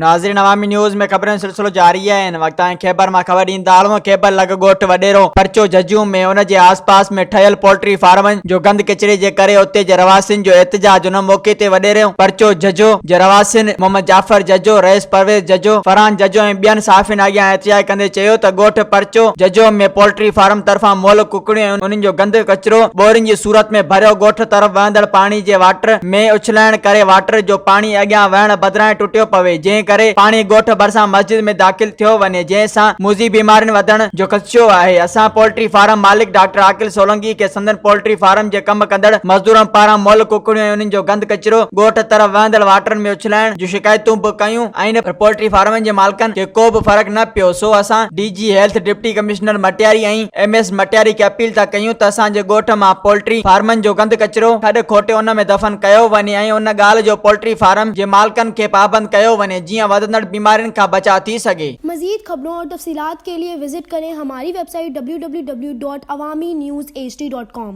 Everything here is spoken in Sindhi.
ناظرين عوامي نيوز ۾ خبرن جو سلسلو جاري آهي هن وقت تائين خيبر مان خبر ڏيندا هلون خيبر لڳ ڳوٺ وڏيرو پرچو جهجهون ۾ ان جي آس پاس ۾ ٺهيل پولٽري فارمن جو گند ڪچري جي ڪري اتي جي رهواسين جو احتجاج ان موقعي تي وڏيرو پرچو جهجهو جي رهواسين محمد جعفر جهجهو رئيس پرويز جهجهو فرحان جهجهو ۽ ٻين صحافين اڳيان احتجاج ڪندي چيو ته ڳوٺ پرچو جهجهو ۾ پولٽري فارم طرفان مئل ڪڪڙيون ۽ انهن جو گند ڪچرو ٻورين جي صورت ۾ ڀريو ڳوٺ طرف وهندڙ پاڻي جي واٽر ۾ اڇلائڻ ڪري واٽر جو پاڻي اڳيان وهڻ بدران ٽٽيو پوي جنهن ڪري پاڻي ڳوٺ ڀرسان مسجد ۾ داخل ٿيو وڃي جنهن سان موذي بيمارين وڌڻ جو خدشو آهي اسان پولٽري فارم مالڪ ڊاڪٽر عاقل سولنگي کي سندن پولٽري فارم جي ڪم ڪندڙ مزدورن پاران مئل ڪڪڙيون ۽ انهن جو گند ڪچرو ڳوٺ طرف وهندڙ واٽرن ۾ اڇلائڻ جون شڪايتون به ڪيون آهن پر پولٽري فارمن جي مالڪن کي ڪو به فرق نه پيو سو اسان D G health deputy commissioner Matiari ۽ M S Matiari کي اپيل ٿا ڪيون ته اسان جي ڳوٺ مان پولٽري فارمن جو گند ڪچرو کڏ کوٽي ان ۾ دفن ڪيو وڃي ۽ ان ڳالهه جو پولٽري فارم جي مالڪن کي پابند ڪيو وڃي جيئن وڌندڙ بيمارين کان بچاء ٿي سگهي. مزيد خبرون اور تفصيلات کے لئے وزٽ ڪرين ھماري web site www.awamiNewsHD.com.